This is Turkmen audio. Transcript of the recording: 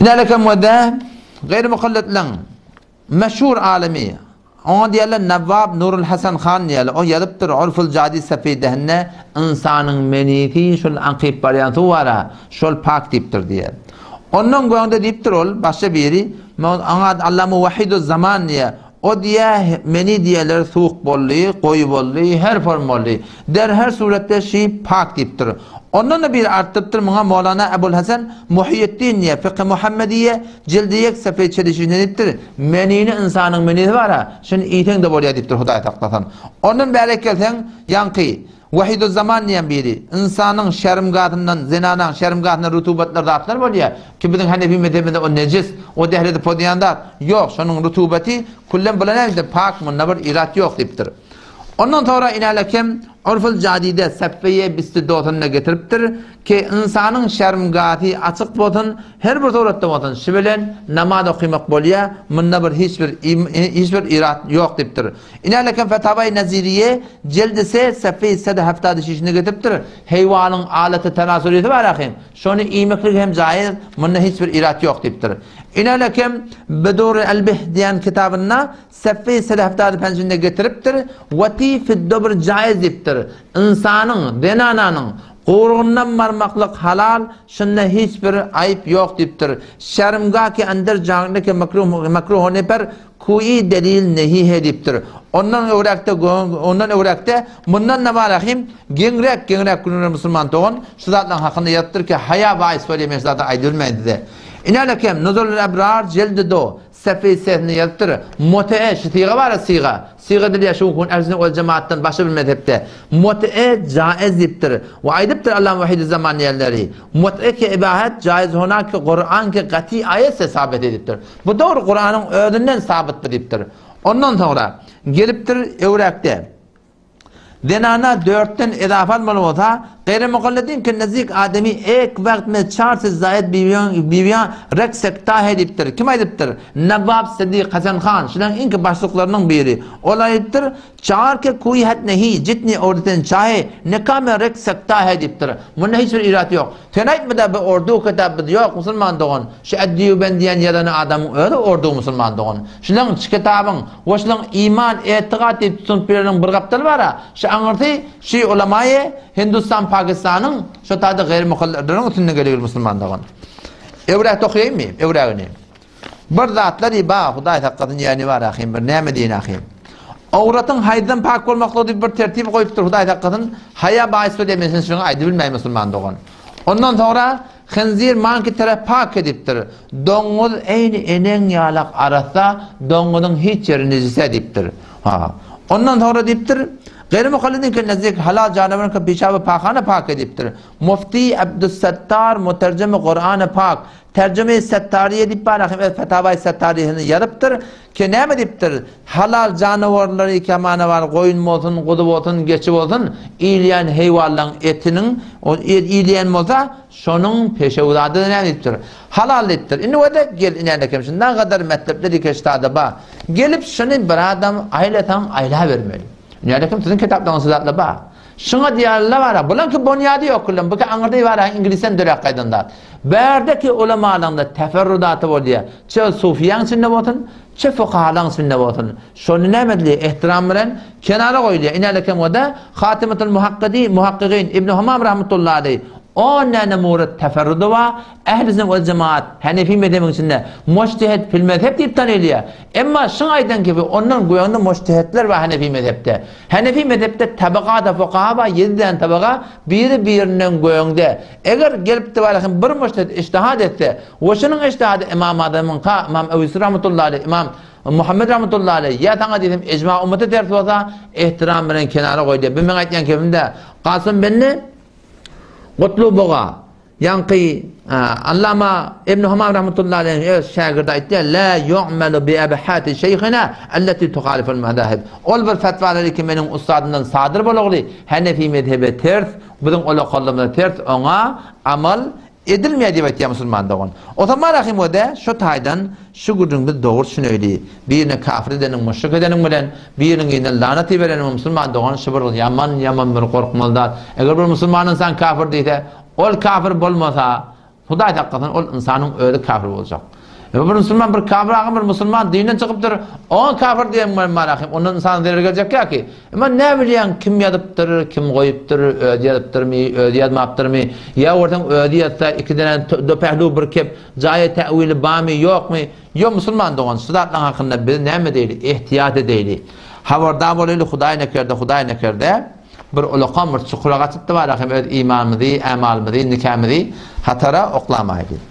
Inälekem we-de gaýry mukalletleň meşhur alymy, oňa diýerler Nawwab Nurul Hasan han diýerler, o ýazypdyr Urful Jadid sefidehinde ynsanyň menisi şol akyp barýan suw bar-a, şol pak diýipdir diýýär. Ondan göňde diýipdir ol başga biri, oňa Allama Wahiduz Zaman diýýär, O diýä, meni diýeler suwuk boldy, goýy boldy, her form boldy. Der her suratda şi pak diýipdir. Ondan-da biri artdyrypdyr muňa Molana Ebul Hasan Muhýeddin diýe, Fykhy Muhammediýe, jildi ýek sefeý çelişinde diýipdir, Menini ynsanyň menisi bar-a, şuny iýseň-de bolýar diýipdir Hudaý saklasyn. Ondan bärek gelseň, ýaňky, Wahiduzzaman diýen biri, ynsanyň şermgasyndan, zenanaň şermgasyndan rutubatlar zatlar bolýar, ki biziň hanefi mezhebimizde o nejis, o dehrezi pozýan zat, ýok, şonuň rutubaty küllen bular näme pak, munda bir irat ýok diýipdir. Ondan soňra inälekem Urful Jadide sefeýe bisti dosunda getiripdir, ki ynsanyň şermgasy açyk bolsun, her bir suratda bolsun, şi bilen namaz okymak bolýar, munda bir hiç bir hiç bir irat ýok diýipdir. Inälekem Fetawaýy Naziriýe, jeldi se, sefeýi sede heftady şişini getiripdir. Heýwanyň alaty tenasulisi bar ahym. Şony iýmeklik hem jaýyz, munda hiç bir irat ýok diýipdir. Inälekem Bedury Elbih diýen kitabynda sefeýi sede heftady penjinde getiripdir. Wati fiddobr jaýyz diýipdir. Ynsanyň, zenananyň gowrugyndan barmaklyk halal, şunda hiç bir aýyp ýok diýipdir. Şermga ki ender jagne ke mekruh mekruh hone per Kui delil nehi he diýipdir. Ondan öwräkde ondan öwräkde mundan da bar ahim geňräk geňräk günler musulman dogan şu zatlaryň hakynda ýazypdyr ki haýa baýys bolýar men şu zady aýdybilmeýin size. Inälekem Nuzulul Ebrar jeldi do sefeý sesinde ýazypdyr. Motee şu syga bar syga. Syga edilýär şu gün ehl-i sünnet wal jemaatdan başga bir mezhepde. Motee jaiz diýipdir. We aýdypdyr Allam Wahidüzzaman diýenleri. Motee ki ibahet jaiz hona ki Kuran ki gaty aýet se sabit edipdir. Bu dogry Kuranyň özünden sabytdy diýipdir. Ondan soňra gelipdir öwräkde. Zenana dörtden ezafa almaly bolsa, Gaýry mukalledin ki nezik ademi ek wagt me çar se zaid biwiýan rek sekta he diýipdir. Kim aýdypdyr? Nawwab Siddik Hasan han, şularyň iňki başlyklarynyň biri. Ol aýdypdyr, Çar ke kuý het nehi, jitni orten çahe, nika me rek sekta he diýipdir. Munda hiç bir irat ýok. Sen aýtmada bu ordu kitap biz ýok musulman dogan. Şu Eddiýuben diýen ýazany adamyň özi ordu musulman dogan. Şulaň şu kitabyň we şulaň iman, etigat diýip tutunyp ýöreniň bir gapdaly bara, şu aňyrsy şu ulamaýy Hindustan Pakistanyň şo taýda gaýry mukalladlaryň üstünden gelýär musulman dogan. Öwräkde okaýynmy? Öwrägini. Bir zatlar ba, Hudaý saklasyn ýa bar ahym bir näme diýin ahym. Awratyň haýzdan pak bolmaklygy diýip bir tertip goýupdyr Hudaý saklasyn. Haýa baýys bolýar men sen şuňa aýdyp bilmäý musulman dogan. Ondan soňra hynzir manki tarap pak edipdir. Doňuz eýni eneň ýalak arassa, doňuzyň hiç ýeri nejise diýipdir. Ha. Ondan soňra diýipdir, Gaýry mukallidin ke nezik halal janawaryň ke pişaby pakhana pak edipdir. Mufti Abdusattar muterjimi Kurany pak Terjime-i Settariýe diýip bar, ahim öz Fetawa-i Settariýesinde ýazypdyr ki, näme diýipdir, Halal janawarlary kemana bar, goýun bolsun, guzy bolsun, geçi bolsun, iýilýän heýwanlaryň etiniň, iýilýän bolsa, şonuň peşewzady-da näme diýipdir, halal diýipdir. Indi wede, gel, ine nekem, şundan gadar metlepler ikeştada bar. Gelip şuny bir adam aýlasaň aýlabermeli. Ine nekem siziň kitaplaryňyzda şu zatlar bar. Şuňa diýerler bara, bulaňky bonýady ýok küllen, buky aňyrda ybara iňlisden döräp gaýdan zat. Bärdeki ulamalaňda teferrudaty bolýar, çe sufiýaň içinde bolsun, çe fukahalaň içinde bolsun. Şony näme edilýär, ehtiram bilen kenara goýulýar. Inälekem o-da Hatymatul Muhakkidi, Muhakkygyn, Ibn Humam rahmetullahi aleýh on näne murat teferrudy bar, Ähli sünnet wal jemaat Hanefi mezhebiniň içinde mujtehid fil mezheb diýip tanylýar. Emma şuň aýdan kibi ondan göňde mujtehidler bar Hanefi mezhepde. Hanefi mezhepde tabakada fukaha bar ýedi däne tabaka biri birinden göňde. Eger gelip tabarahym bir mujtehid ijtihad etse we şunuň ijtihady Imam Azamyňka Imam Ebu Ýusuf rahmetullahi aleýh Imam Muhammed rahmetullahi aleýh ýa saňa diýsem ijma ummete ters bolsa ehtiram bilen kenara goýulýar. Bu meň aýtýan kebimde Kasym binni Gutlu Boga Ýaňky Allama Ibn Humam rahmetullahi aleýhiň öz şägirdi aýtýar, La ýu'melu bi ebhati şeýhina allati tuhaliful mezahib. Ol bir fetwalary ki meniň ussadymdan sadyr bolagly, Hanefi mezhebe ters, biziň ulakalymyza ters, oňa amal edilmeýär diýip aýtýar musulman dogan. Osama rahimode şu taýdan şu gürrüňi biz dogry düşüneýli. Birine kafir edeniň, müşrik edeniň bilen, biriniň yzyna lanat ibereniň musulman dogan şu bir ýaman ýaman bir gorkmaly zat. Eger bir musulman ynsan kafir diýse, Ol kafir bolmasa. Hudaý saklasyn, ol ynsanyň özi kafir boljak. Ýa bir musulman bir kafir agam bir musulman dinden çykypdyr, oňa kafir diýen bilen barahym, ondan ynsana zerer geljek ýa ki. Emma nä bilýäň kim ýazypdyr, kim goýupdyr, özi ýazypdyrmy, özi ýazmapdyrmy, ýa görseň özi ýazsa iki däne do pehlu bir kep jaýa täwili bamy, ýokmy? Ýo musulman dogan, şu zatlaryň hakynda biz näme edeýli, ehtiýat edeýli. Habardar bolaýly, Hudaý nekerde, Hudaý nekerde. Bir ulakan bir çukura gaçypdy bar hem öz imanymyzy, ämalymyzy, nikämizi hatara oklamaýdy.